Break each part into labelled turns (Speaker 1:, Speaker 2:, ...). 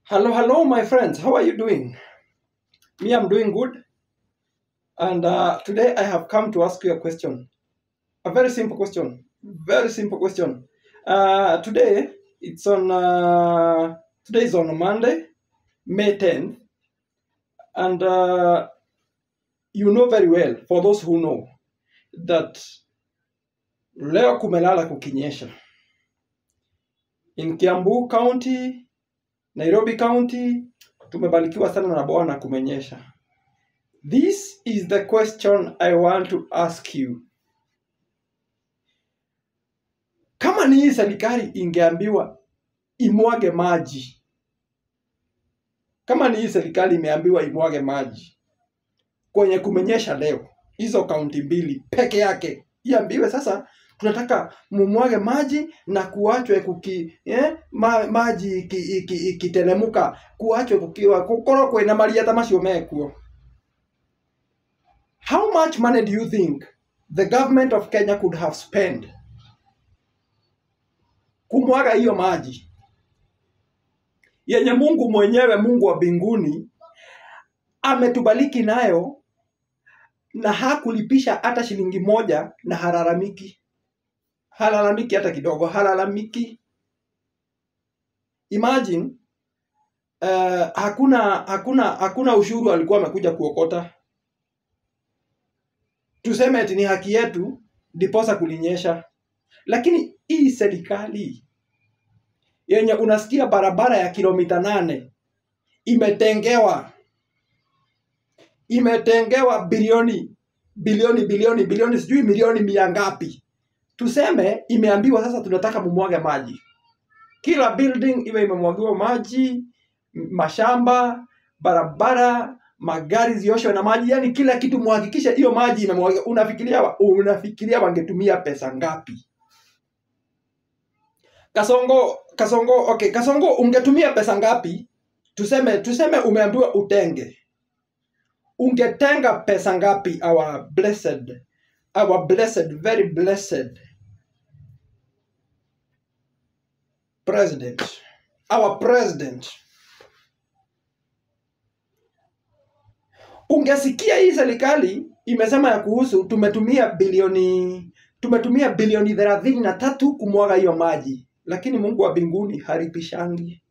Speaker 1: Hello, hello, my friends. How are you doing? Me, I'm doing good. And today I have come to ask you a question. A very simple question. Very simple question. Today, today is on Monday, May 10th. And you know very well, for those who know, that leo kumelala kukinyesha. In Kiambu County, Nairobi County, tumebarikiwa sana na Bwana kumenyesha. This is the question I want to ask you. Kama ni hii serikali ingeambiwa imwage maji. Kama ni hii serikali imeambiwa imwage maji kwenye kumenyesha leo, hizo kaunti mbili peke yake, iambiwe sasa tunataka mumwage maji na kuachwe kuki maji ikitelemuka, kuachwe kukiwa kukorokwe na maria ta macio mekuo. How much money do you think the government of Kenya could have spent kumwaga hiyo maji yenye Mungu mwenyewe, Mungu wa mbinguni, ametubariki nayo na hakulipisha hata shilingi moja, na halalamiki? Halalamiki hata kidogo, halalamiki. Imagine hakuna ushuru alikuwa amekuja kuokota. Tuseme eti ni haki yetu ndiposa kulinyesha. Lakini hii serikali yenye unasikia barabara ya kilomita 8 imetengewa bilioni bilioni bilioni bilioni sijui milioni mia ngapi. Tuseme imeambiwa sasa tunataka mumwage maji. Kila building iwe imemwagiwa maji, mashamba, barabara, magari zioshwe na maji, yani kila kitu muhakikishe hiyo maji imemwagiwa. Unafikiria wangetumia pesa ngapi? Kasongo, okay, Kasongo ungetumia pesa ngapi? Tuseme umeambiwa utenge. Ungetenga pesa ngapi, our blessed, very blessed president, our president? Ungesikia hii serikali imesema ya kuhusu tumetumia bilioni 33 kumwaga hiyo maji. Lakini Mungu wa mbinguni halipishangi.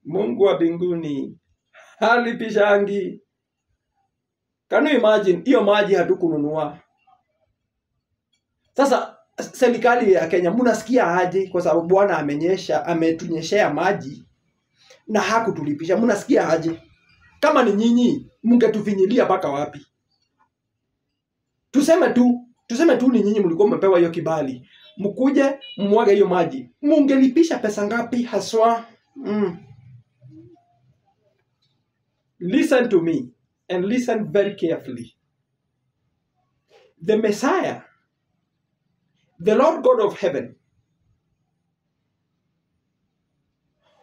Speaker 1: Mungu wa mbinguni halipishangi. Can you imagine hiyo maji hatukununua? Sasa serikali ya Kenya mnasikia aje kwa sababu Bwana amenyesha, ametunyeshea maji na hakutulipisha? Mnasikia aje? Kama ni nyinyi mngetufinyilia mpaka wapi? Tuseme tu ni nyinyi mlikuwa mmepewa hiyo kibali, mkuje mwage hiyo maji, mungelipisha pesa ngapi haswa? Listen to me and listen very carefully. The Messiah, the Lord God of heaven,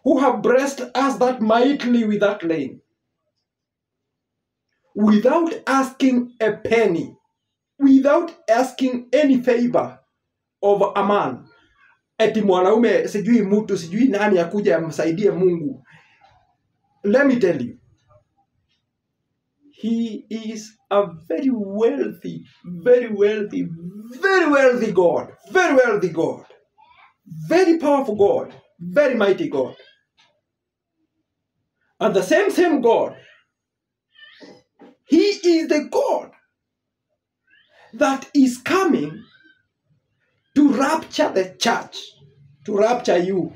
Speaker 1: who have blessed us that mightily without rain, without asking a penny, without asking any favor of a man. Eti mwanaume sijui mtu sijui nani akuja amsaidie Mungu. Let me tell you, he is a very wealthy, very wealthy, very wealthy God. Very wealthy God. Very powerful God. Very mighty God. And the same God, he is the God that is coming to rapture the church, to rapture you.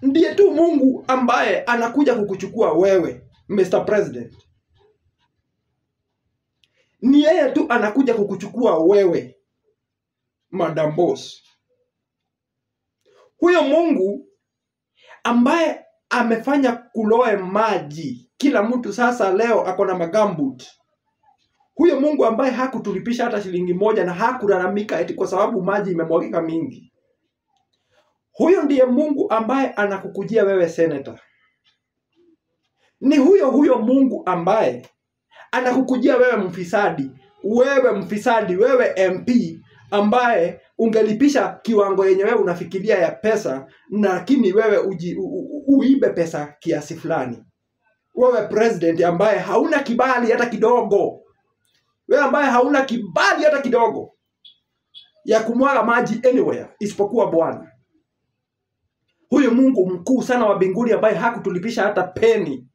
Speaker 1: Ndiye tu Mungu ambaye anakuja kukuchukua wewe, Mr. President. Ni yeye tu anakuja kukuchukua wewe, Madam Boss. Huyo Mungu ambaye amefanya kuloe maji, kila mtu sasa leo akona magambut. Huyo Mungu ambaye hakutulipisha hata shilingi moja na hakulalamika eti kwa sababu maji imemwagika mingi. Huyo ndiye Mungu ambaye anakukujia wewe senator. Ni huyo Mungu ambaye anakukujia wewe mfisadi, wewe MP ambaye Ungelipisha kiwango yenye wewe unafikiria ya pesa, lakini wewe uibe pesa kiasi fulani. Wewe president ambaye hauna kibali hata kidogo, wewe ambaye hauna kibali hata kidogo ya kumwaga maji anywhere isipokuwa Bwana. Huyu Mungu mkuu sana wa mbinguni ambaye hakutulipisha hata peni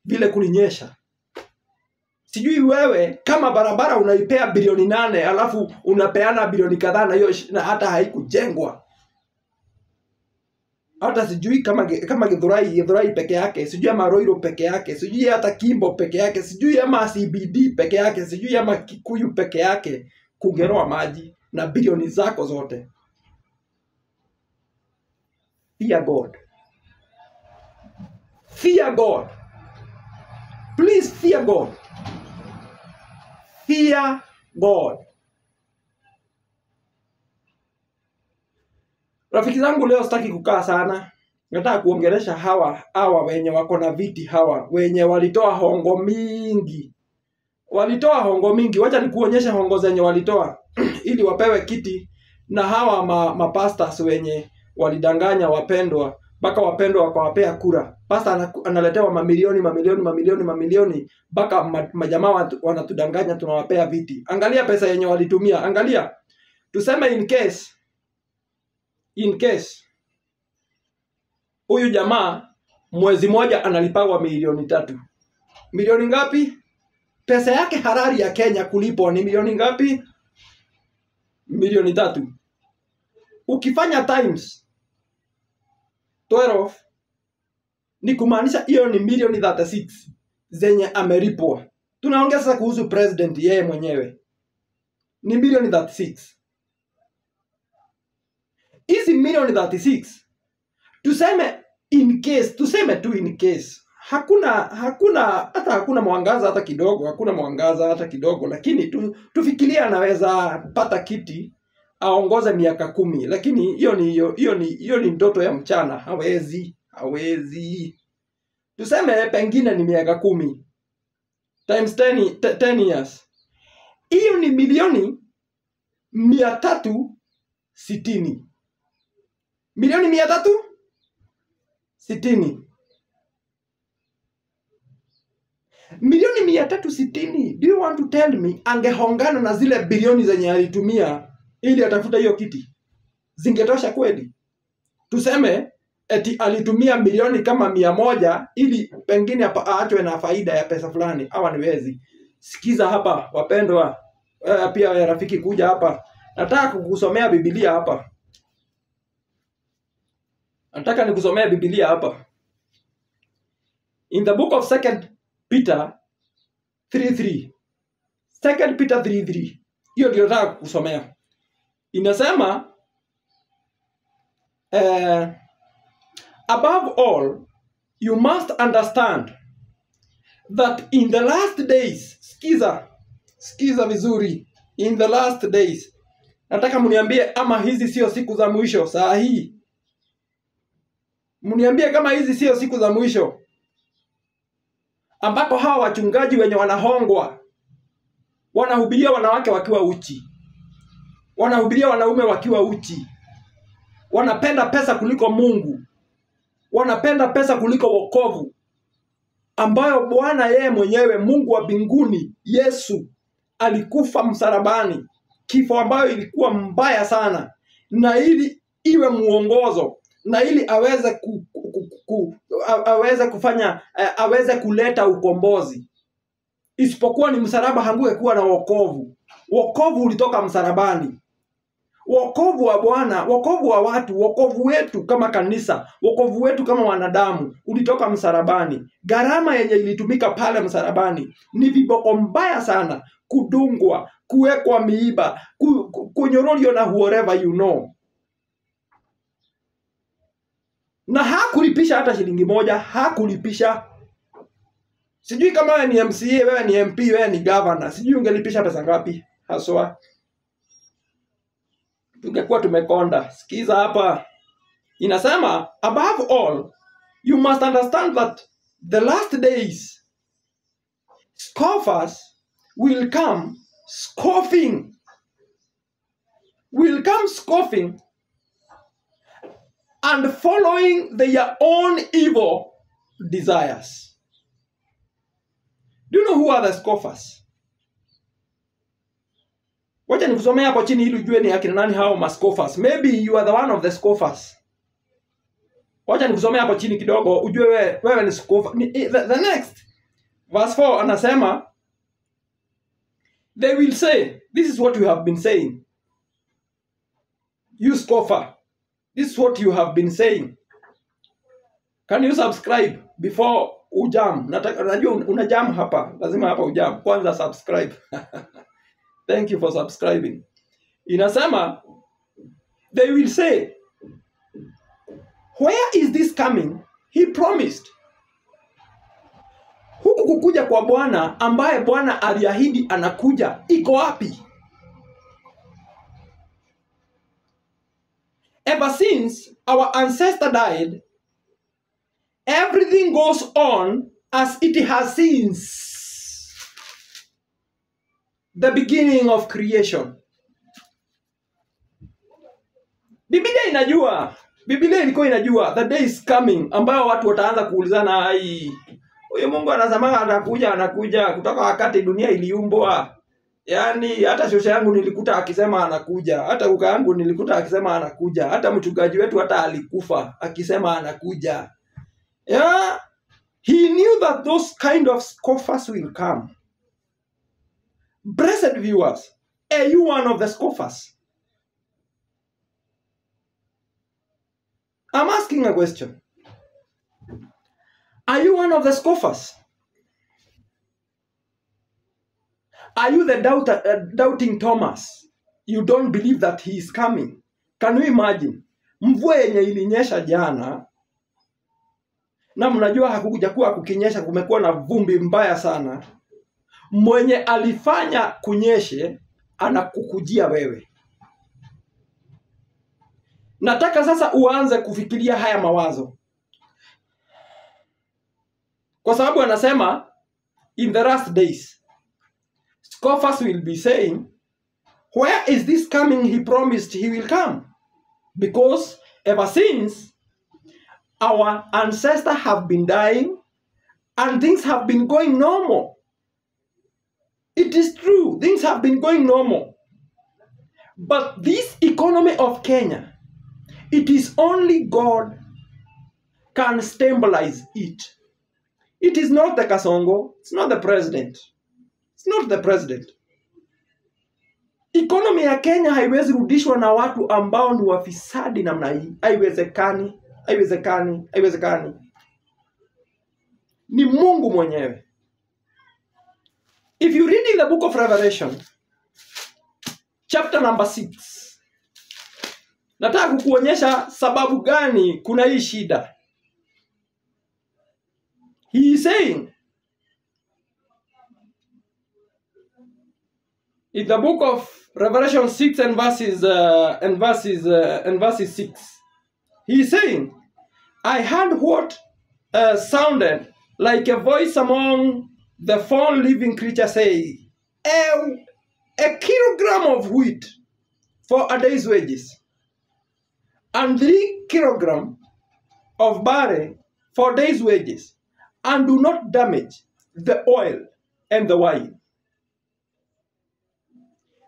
Speaker 1: vile kulinyesha. Sijui wewe kama barabara unaipea bilioni 8 alafu unapeana bilioni kadhaa na hiyo na hata haikujengwa. Hata sijui kama Githurai peke yake, sijui ama Roiro peke yake, sijui hata Kimbo peke yake, sijui ama CBD peke yake, sijui ama Kikuyu peke yake kungeroa maji na bilioni zako zote. Fear God. Fear God. Please fear God. Fear God. Rafiki zangu, leo sitaki kukaa sana. Nataka kuongelesha hawa wenye wako na viti, hawa wenye walitoa hongo mingi. Walitoa hongo mingi. Wacha nikuonyeshe hongo zenye walitoa ili wapewe kiti, na hawa mapastors wenye walidanganya wapendwa mpaka wapendwa wakawapea kura. Pastor analetewa mamilioni mamilioni mamilioni mamilioni mpaka majamaa wanatudanganya tunawapea viti. Angalia pesa yenye walitumia. Angalia. Tuseme in case huyu jamaa mwezi moja analipagwa milioni 3. Milioni ngapi? Pesa yake harari ya Kenya kulipwa ni milioni ngapi? Milioni 3. Ukifanya times 12 ni kumaanisha hiyo ni milioni 36 zenye amelipwa. Tunaongea sasa kuhusu president yeye mwenyewe. Ni milioni 36. Hizi milioni 36 tuseme in case, tuseme tu in case hakuna mwangaza hata kidogo, hakuna mwangaza hata kidogo, lakini tufikirie anaweza pata kiti aongoze miaka 10, lakini hiyo ni ndoto ya mchana, hawezi. Tuseme pengine ni miaka 10 times 10 years. Hiyo ni milioni 360. Milioni 360. Milioni 360. Do you want to tell me angehongana na zile bilioni zenye alitumia ili atafuta hiyo kiti? Zingetosha kweli? Tuseme eti alitumia milioni kama 100 ili pengine aachwe na faida ya pesa fulani. Hawa ni wezi. Sikiza hapa wapendwa, pia rafiki kuja hapa. Nataka kukusomea Biblia hapa. Nataka nikusomea Biblia hapa. In the book of 2 Peter 3:3. 2 Peter 3:3. Hiyo ndio nataka kukusomea. Inasema above all you must understand that in the last days, sikiza vizuri, in the last days. Nataka mniambie ama hizi sio siku za mwisho saa hii. Mniambie kama hizi sio siku za mwisho ambapo hawa wachungaji wenye wanahongwa wanahubiria wanawake wakiwa uchi, wanahubiria wanaume wakiwa uchi, wanapenda pesa kuliko Mungu, wanapenda pesa kuliko wokovu ambayo Bwana yeye mwenyewe Mungu wa mbinguni Yesu alikufa msalabani, kifo ambayo ilikuwa mbaya sana, na ili iwe muongozo na ili aweze aweze kufanya, aweze kuleta ukombozi. Isipokuwa ni msalaba hangekuwa na wokovu. Wokovu ulitoka msalabani. Wokovu wa Bwana, wokovu wa watu, wokovu wetu kama kanisa, wokovu wetu kama wanadamu ulitoka msalabani. Gharama yenye ilitumika pale msalabani ni viboko mbaya sana, kudungwa, kuwekwa miiba, kunyoroliwa na whoever you know. Na hakulipisha hata shilingi moja, hakulipisha. Sijui kama wewe ni MCA, wewe ni MP, wewe ni governor, sijui ungelipisha pesa ngapi haswa. Tungekuwa tumekonda. Sikiza hapa. Inasema, above all, you must understand that the last days scoffers will come scoffing. will come scoffing and following their own evil desires. Do you know who are the scoffers? Wacha nikusomea hapo chini ili ujue ni akina nani hao mascoffers. Maybe you are the one of the scoffers. Wacha nikusomea hapo chini kidogo ujue wewe ni scoffer. The next verse 4 anasema, they will say, this is what you have been saying. You scoffer, this is what you have been saying. Can you subscribe before ujam? Najua unajam hapa, lazima hapa ujam. Kwanza subscribe. Thank you for subscribing. Inasema, they will say, where is this coming? He promised. Huku kukuja kwa Bwana ambaye Bwana aliahidi anakuja, iko wapi? Ever since our ancestor died, everything goes on as it has since the beginning of creation. Biblia inajua, Biblia ilikuwa inajua the day is coming ambayo watu wataanza kuulizana, ai, huyu Mungu anasema atakuja, anakuja kutoka wakati dunia iliumbwa. Yaani hata shosha yangu nilikuta akisema anakuja, hata kuka yangu nilikuta akisema anakuja, hata mchungaji wetu hata alikufa akisema anakuja. Yeah, he knew that those kind of scoffers will come. Blessed viewers, are you one of the scoffers? I'm asking a question. Are you one of the scoffers? Are you the doubting Thomas? You don't believe that he is coming. Can you imagine? Mvua yenye ilinyesha jana, na mnajua hakukuja kuwa kukinyesha, kumekuwa na vumbi mbaya sana. Mwenye alifanya kunyeshe anakukujia wewe. Nataka sasa uanze kufikiria haya mawazo. Kwa sababu anasema in the last days scoffers will be saying, where is this coming he promised he will come? Because ever since our ancestors have been dying and things have been going normal. It is true, things have been going normal. But this economy of Kenya, it is only God can stabilize it. It is not the Kasongo, it's not the president. It's not the president. Economy ya Kenya haiwezi rudishwa na watu ambao ni wafisadi namna hii. Haiwezekani, haiwezekani, haiwezekani. Ni Mungu mwenyewe. If you read in the book of Revelation, chapter number 6, nataka kukuonyesha sababu gani kuna hii shida. He is saying, in the book of Revelation 6 and verses 6, he is saying, I heard what sounded like a voice among the four living creatures say, a kilogram of wheat for a day's wages, and 3 kilograms of barley for day's wages, and do not damage the oil and the wine.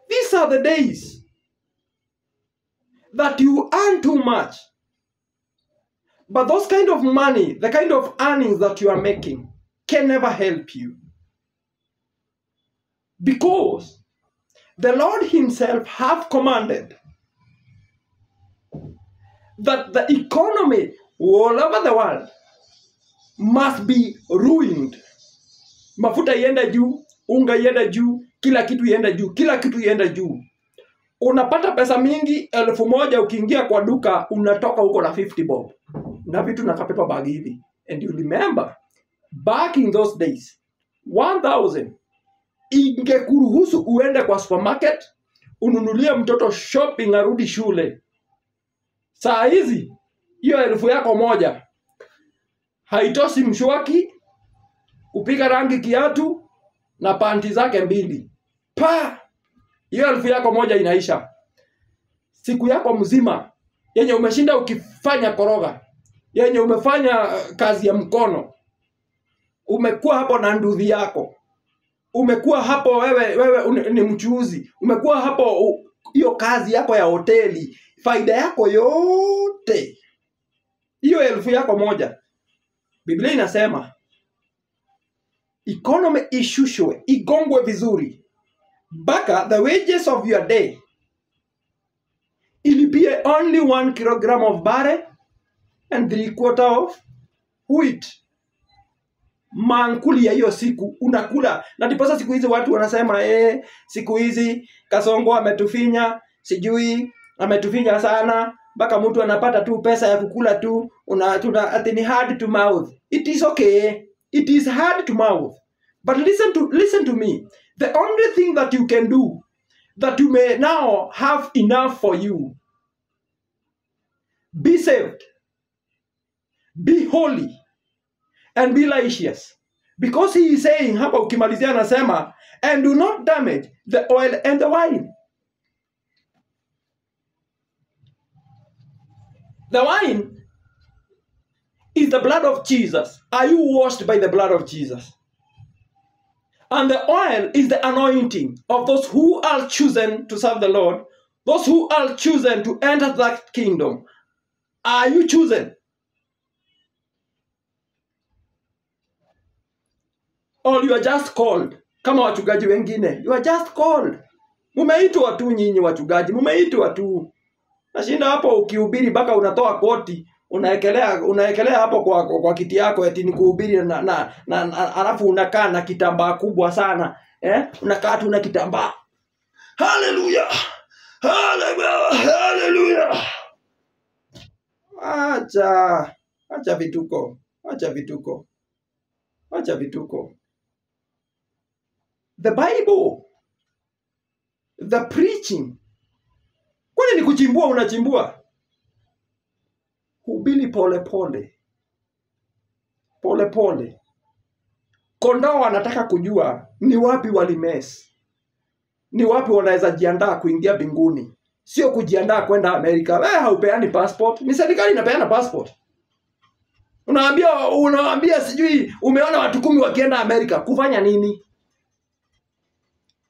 Speaker 1: These are the days that you earn too much. But those kind of money, the kind of earnings that you are making, can never help you. Because the Lord himself have commanded that the economy all over the world must be ruined. Mafuta iende juu, unga iende juu, kila kitu iende juu, kila kitu iende juu. Unapata pesa mingi 1,000 ukiingia kwa duka unatoka huko na 50 bob. Na vitu na kapepa bag hivi. And you remember, back in those days, 1,000 ingekuruhusu uende kwa supermarket, ununulie mtoto shopping arudi shule. Saa hizi, hiyo 1,000 yako moja haitoshi mshwaki, kupiga rangi kiatu na panti zake 2. Pa! Hiyo 1,000 yako moja inaisha. Siku yako mzima yenye umeshinda ukifanya koroga, yenye umefanya kazi ya mkono, umekuwa hapo na nduthi yako, umekuwa hapo wewe ni mchuuzi, umekuwa hapo hiyo kazi yako ya hoteli, faida yako yote hiyo 1,000 yako moja. Biblia inasema economy ishushwe, igongwe vizuri, mpaka the wages of your day ilipie only 1 kilogram of barley and 3/4 of wheat. Mankuli ya hiyo siku unakula. Na ndiposa siku hizi watu wanasema siku hizi Kasongo ametufinya, sijui ametufinya sana, mpaka mtu anapata tu pesa ya kukula tu, ati ni hard to mouth. It is okay. It is hard to mouth. But listen to me. The only thing that you can do that you may now have enough for you, be saved, be holy, and be righteous. Because he is saying, hapa ukimalizia anasema, and do not damage the oil and the wine. The wine is the blood of Jesus. Are you washed by the blood of Jesus? And the oil is the anointing of those who are chosen to serve the Lord, those who are chosen to enter that kingdom. Are you chosen? Or you are just called? Kama wachungaji wengine, you are just called. Mumeitwa tu nyinyi wachungaji, mumeitwa tu. Nashinda hapo ukihubiri mpaka unatoa koti, unaekelea hapo kwa kiti yako eti ni kuhubiri na alafu unakaa na kitambaa kubwa sana. Unakaa tu na kitambaa. Hallelujah. Hallelujah. Hallelujah. Acha vituko. Acha vituko. Acha vituko. The Bible, the preaching. Kwani ni kuchimbua unachimbua? Hubiri pole pole. Pole pole. Kondoo wanataka kujua ni wapi walimes. Ni wapi wanaweza jiandaa kuingia mbinguni. Sio kujiandaa kwenda Amerika. Haupeani passport. Ni serikali inapeana passport. Unaambia sijui umeona watu 10 wakienda Amerika kufanya nini?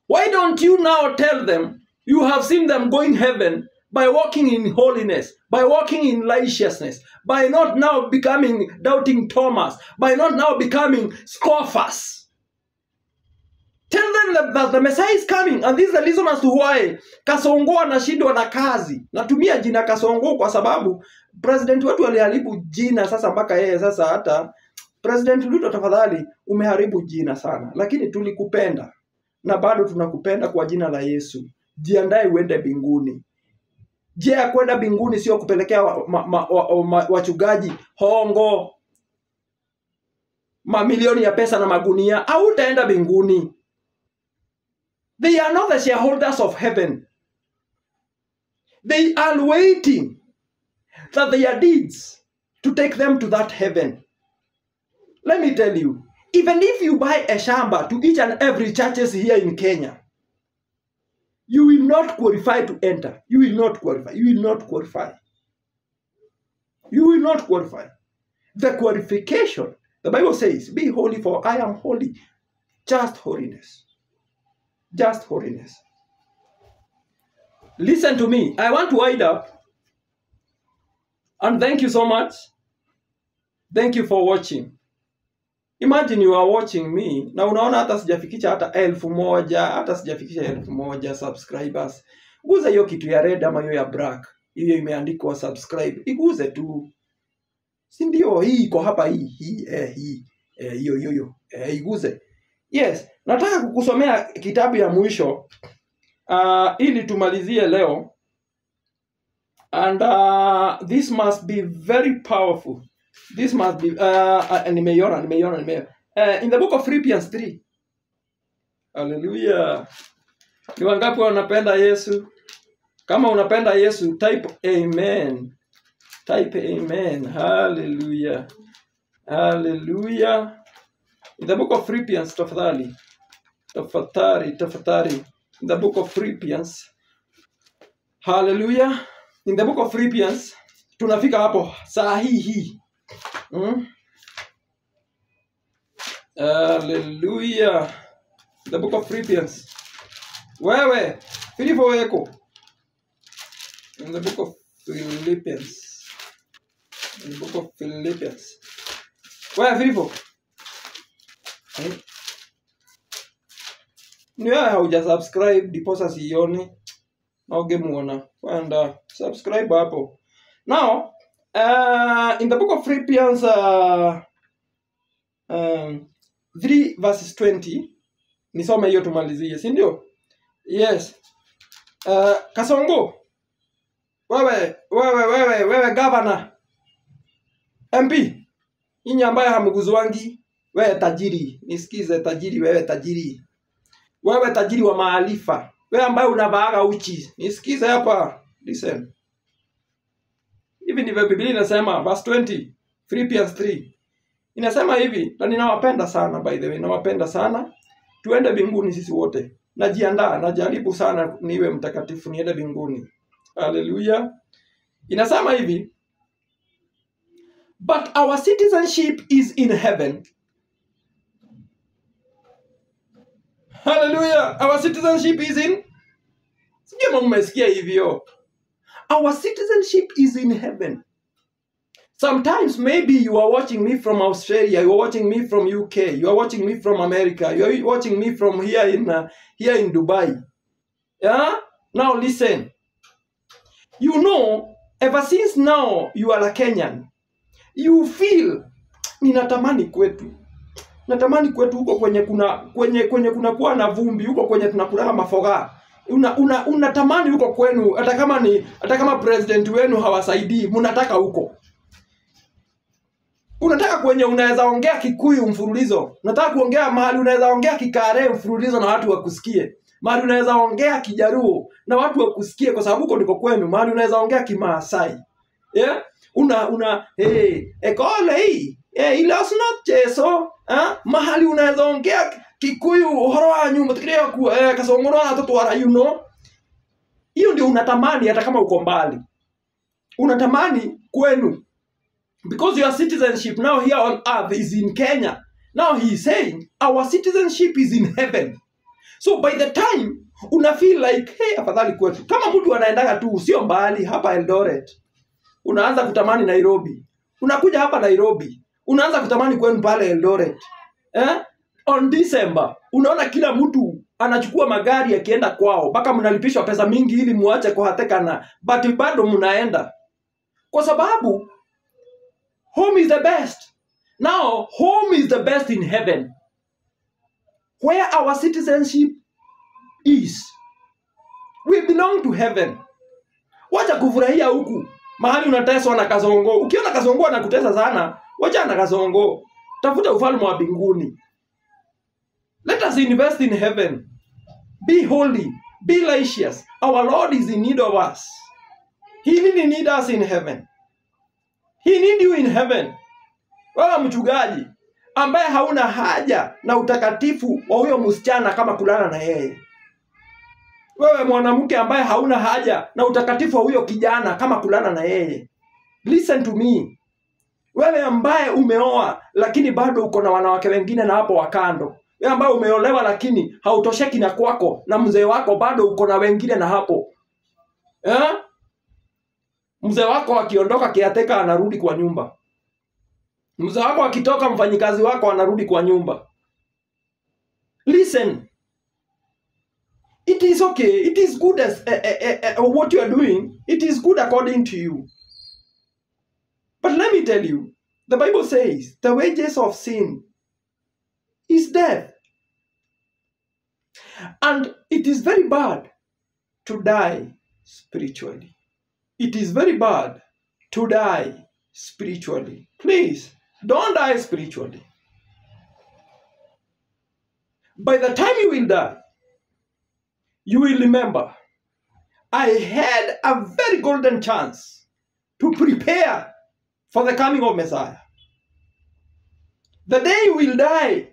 Speaker 1: Why don't you now tell them you have seen them going heaven by walking in holiness, by walking in righteousness, by not now becoming doubting Thomas, by not now becoming scoffers. Tell them that the Messiah is coming, and this is the reason as to why Kasongo anashindwa na kazi. Natumia jina Kasongo kwa sababu president wetu aliharibu jina sasa mpaka yeye sasa hata President Ruto, tafadhali umeharibu jina sana, lakini tulikupenda na bado tunakupenda kwa jina la Yesu. Jiandae uende mbinguni. Njia ya kwenda mbinguni sio kupelekea wachungaji hongo, mamilioni ya pesa na magunia. Hautaenda mbinguni. They are not the shareholders of heaven. They are waiting that their deeds to take them to that heaven. Let me tell you, even if you buy a shamba to each and every churches here in Kenya, you will not qualify to enter. You will not qualify. You will not qualify. You will not qualify. The qualification, the Bible says, be holy for I am holy. Just holiness. Just holiness. Listen to me. I want to wind up. And thank you so much. Thank you for watching. Imagine you are watching me. Na unaona hata sijafikisha hata 1000, hata sijafikisha 1000 subscribers. Guza hiyo kitu ya red ama hiyo ya black. Hiyo imeandikwa subscribe. Iguze tu. Si ndio hii iko hapa hii hiyo hiyo. Iguze. Yes, nataka kukusomea kitabu ya mwisho ili tumalizie leo. And this must be very powerful. This must be nimeiona. In the book of Philippians 3. Hallelujah. Ni wangapi wanapenda Yesu? Kama unapenda Yesu, type amen. Type amen. Hallelujah. Hallelujah. In the book of Philippians, tafadhali. Tafadhali. In the book of Philippians. Hallelujah. In the book of Philippians, tunafika hapo saa hii hii. Hallelujah. The book of Philippians. Wewe, Filipo weko. In the book of Philippians. In the book of Philippians. Wewe Filipo. Ni wewe hauja subscribe ndiposa sioni. Na ungemuona. Kwenda subscribe hapo. Now, in the book of Philippians 3 verses 20, nisome hiyo tumalizie, si ndio? Yes. Kasongo. Wewe governor. MP. Nyinyi ambaye hamguzwangi, wewe tajiri, nisikize tajiri, wewe tajiri. Wewe tajiri wa maarifa. Wewe ambaye unavaaga uchi, nisikize hapa. Listen. Hivi ndivyo Biblia inasema, verse 20, Philippians 3. Inasema hivi, na ninawapenda sana by the way, ninawapenda sana. Tuende mbinguni sisi wote. Najiandaa, najaribu sana niwe mtakatifu niende mbinguni. Hallelujah. Inasema hivi, but our citizenship is in heaven. Hallelujah. Our citizenship is in. Sijui mmesikia hivyo. Our citizenship is in heaven. Sometimes maybe you are watching me from Australia, you are watching me from UK, you are watching me from America, you are watching me from here in Dubai. Yeah? Now listen. You know, ever since now you are a Kenyan, you feel ninatamani kwetu. Natamani kwetu huko kwenye kuna kuwa na vumbi, huko kwenye tunakula mafoga. Unatamani huko kwenu, hata kama president wenu hawasaidii, mnataka huko. Unataka kwenye unaweza ongea Kikuyu mfululizo. Unataka kuongea mahali unaweza ongea Kikare mfululizo na watu wakusikie. Mahali unaweza ongea Kijaruo na watu wakusikie kwa sababu huko ndiko kwenu. Mahali unaweza ongea Kimaasai. Yeah? Una hey, ekole hii. Eh, ila sio cheso. Mahali unaweza ongea Kikuyu uhoro wa nyumba tukiria ku Kasongoro na watoto you know. Hiyo ndio unatamani hata kama uko mbali. Unatamani kwenu. Because your citizenship now here on earth is in Kenya. Now he is saying our citizenship is in heaven. So by the time una feel like hey, afadhali kwetu. Kama mtu anaendaga tu sio mbali hapa Eldoret. Unaanza kutamani Nairobi. Unakuja hapa Nairobi. Unaanza kutamani kwenu pale Eldoret. Eh? On December unaona kila mtu anachukua magari akienda kwao, mpaka mnalipishwa pesa mingi ili muache kuhatekana, but bado mnaenda. Kwa sababu home is the best. Now, home is the best in heaven, where our citizenship is. We belong to heaven. Wacha kufurahia huku mahali unateswa na Kasongo. Ukiona Kasongo anakutesa sana, wacha na Kasongo. Tafuta ufalme wa mbinguni. Let us invest in heaven. Be holy. Be righteous. Our Lord is in need of us. He really needs us in heaven. He need you in heaven. Wewe mchungaji ambaye hauna haja na utakatifu wa huyo msichana kama kulala na yeye. Wewe mwanamke ambaye hauna haja na utakatifu wa huyo kijana kama kulala na yeye. Listen to me. Wewe ambaye umeoa lakini bado uko na wanawake wengine na hapo wakando. Wewe ambaye umeolewa lakini hautosheki na kwako na mzee wako bado uko na wengine na hapo. Eh? Mzee wako akiondoka kiateka anarudi kwa nyumba. Mzee wako akitoka mfanyikazi wako anarudi kwa nyumba. Listen. It is okay. It is good as what you are doing. It is good according to you. But let me tell you, the Bible says the wages of sin is death. And it is very bad to die spiritually. It is very bad to die spiritually. Please, don't die spiritually. By the time you will die, you will remember, I had a very golden chance to prepare for the coming of Messiah. The day you will die,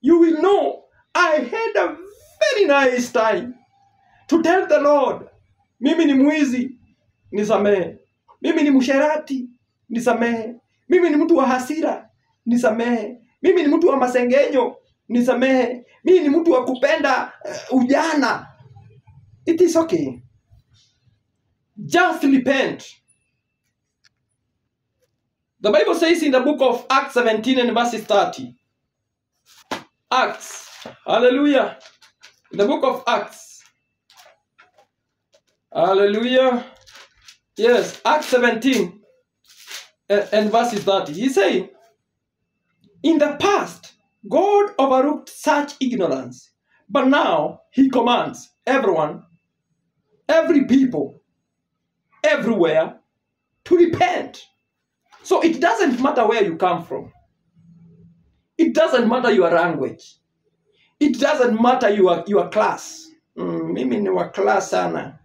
Speaker 1: you will know, I had a very nice time to tell the Lord, Mimi ni mwizi, nisamehe. Mimi ni msherati, nisamehe. Mimi ni mtu wa hasira, nisamehe. Mimi ni mtu wa masengenyo, nisamehe. Mimi ni mtu wa kupenda ujana. It is okay. Just repent. The Bible says in the book of Acts 17 and verse 30. Acts. Hallelujah. In the book of Acts. Hallelujah. Yes, Acts 17 and verse 30. He saying, in the past, God overlooked such ignorance, but now he commands everyone, every people, everywhere, to repent. So it doesn't matter where you come from. It doesn't matter your language. It doesn't matter your class. Mimi ni wa class sana.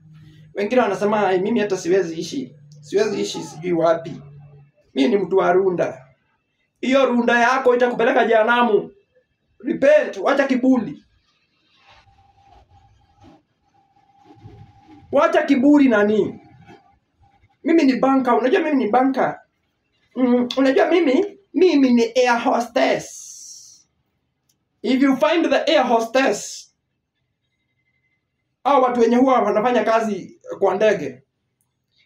Speaker 1: Wengine wanasema mimi hata siwezi ishi. Siwezi ishi sijui wapi. Mimi ni mtu wa runda. Hiyo runda yako itakupeleka jehanamu. Repent, wacha kiburi. Wacha kiburi nani? Mimi ni banka, unajua mimi ni banka. Unajua mimi ni air hostess. If you find the air hostess, hao watu wenye huwa wanafanya kazi kwa ndege,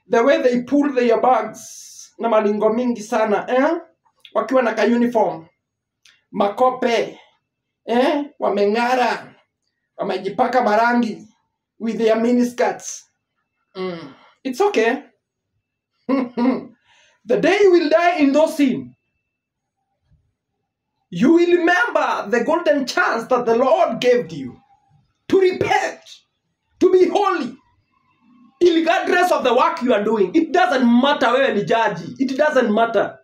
Speaker 1: the way they pull their bags na malingo mingi sana, wakiwa na ka uniform, makope, wameng'ara, wamejipaka marangi with their miniskirts. It's okay. The day you will die in those sin, you will remember the golden chance that the Lord gave you to repent, to be holy, regardless of the work you are doing. It doesn't matter wewe ni jaji. It doesn't matter.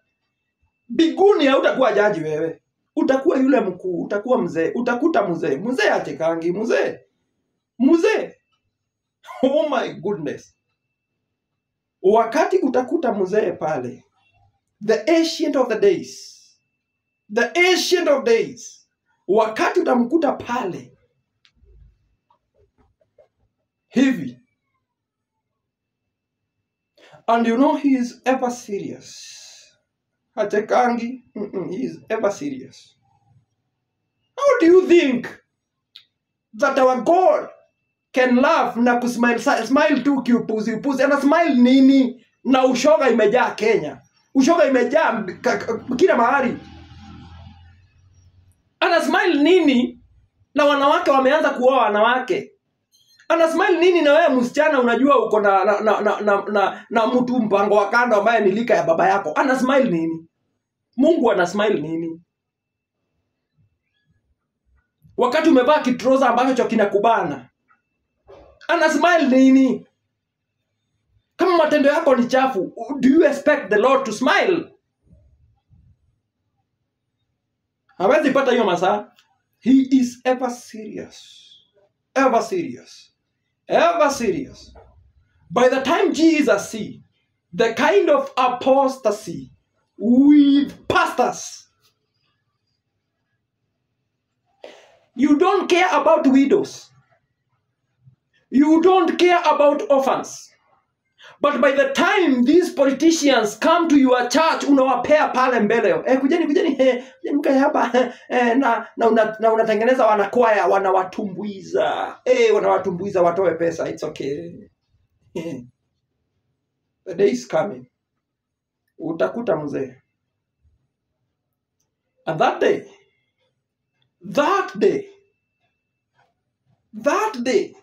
Speaker 1: Biguni hautakuwa jaji wewe. Utakuwa yule mkuu, utakuwa mzee, utakuta mzee. Mzee achekangi, mzee. Mzee. Oh my goodness. Wakati utakuta mzee pale, the ancient of the days, the ancient of days, wakati utamkuta pale hivi, and you know he is ever serious. Hachekangi, he is ever serious. How do you think that our God can laugh na kusmile, smile tu kiupuzi upuzi? Ana smile nini? Na ushoga imejaa Kenya. Ushoga imejaa kila mahali. Ana smile nini? Na wanawake wameanza kuoa wanawake. Ana smile nini na wewe msichana unajua uko na mtu mpango wa kando ambaye ni lika ya baba yako. Ana smile nini? Mungu ana smile nini? Wakati umevaa kitroza ambacho kinakubana. Ana smile nini? Kama matendo yako ni chafu, do you expect the Lord to smile? Hawezi pata hiyo masaa. He is ever serious. Ever serious. Ever serious. By the time Jesus see the kind of apostasy with pastors, you don't care about widows. You don't care about orphans. But by the time these politicians come to your church, unawapea pale mbele. Kujeni, kujeni, mkae hapa. Na unatengeneza wanakwaya, wanawatumbuiza. Wanawatumbuiza watoe pesa. It's okay. The day is coming. Utakuta mzee. And that day, that day, that day,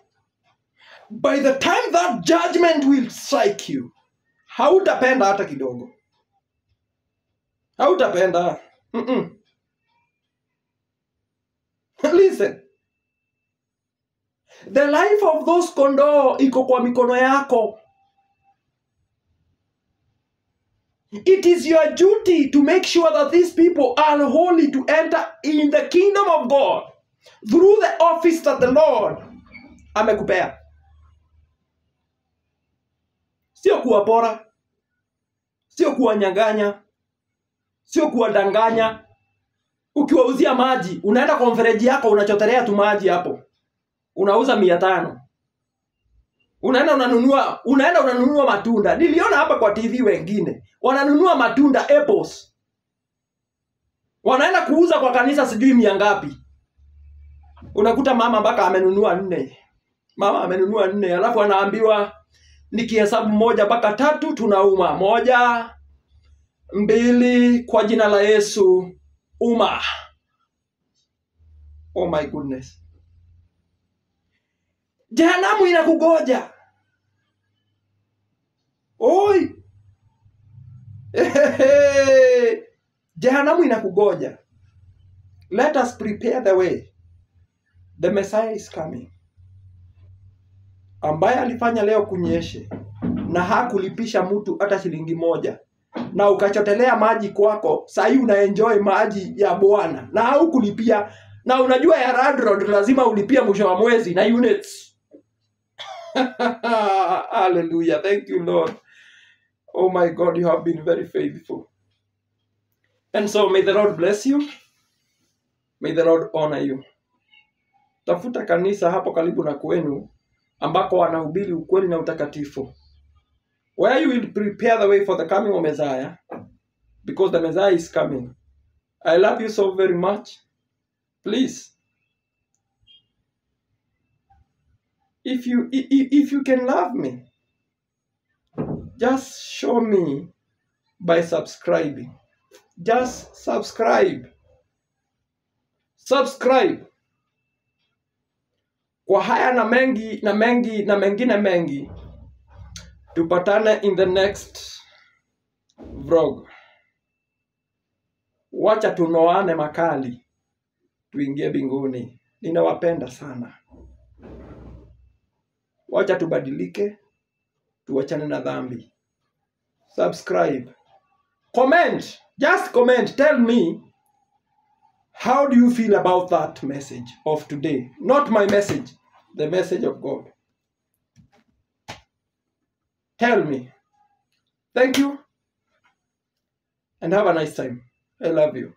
Speaker 1: by the time that judgment will strike you, hautapenda hata kidogo. Hautapenda. Listen. The life of those kondoo iko kwa mikono yako. It is your duty to make sure that these people are holy to enter in the kingdom of God through the office that the Lord amekupea. Sio kuwapora, sio kuwanyang'anya, sio kuwadanganya. Ukiwauzia maji, unaenda kwa mfereji yako unachotelea tu maji hapo. Unauza 500. Unaenda unanunua matunda. Niliona hapa kwa TV wengine wananunua matunda, apples. Wanaenda kuuza kwa kanisa sijui mia ngapi. Unakuta mama mpaka amenunua 4. Mama amenunua 4, alafu anaambiwa nikihesabu 1 mpaka 3 tunauma. 1, 2, kwa jina la Yesu uma. Oh my goodness. Jehanamu inakugoja. Oi. Jehanamu inakugoja. Let us prepare the way. The Messiah is coming. Ambaye alifanya leo kunyeshe na hakulipisha mtu hata shilingi 1, na ukachotelea maji kwako, sasa unaenjoy maji ya Bwana na haukulipia, na unajua ya landlord lazima ulipia mwisho wa mwezi na units. Hallelujah. Thank you, Lord. Oh my God, you have been very faithful. And so may the Lord bless you. May the Lord honor you. Tafuta kanisa hapo karibu na kwenu ambako wanahubiri ukweli na utakatifu, where you will prepare the way for the coming of Messiah, because the Messiah is coming. I love you so very much. Please, if you can love me, just show me by subscribing. Just subscribe. Subscribe. Kwa haya na mengi na mengi na mengine mengi, tupatane in the next vlog. Wacha tunoane makali, tuingie mbinguni. Ninawapenda sana. Wacha tubadilike, tuachane na dhambi. Subscribe. Comment. Just comment. Tell me, how do you feel about that message of today? Not my message, the message of God. Tell me. Thank you. And have a nice time. I love you.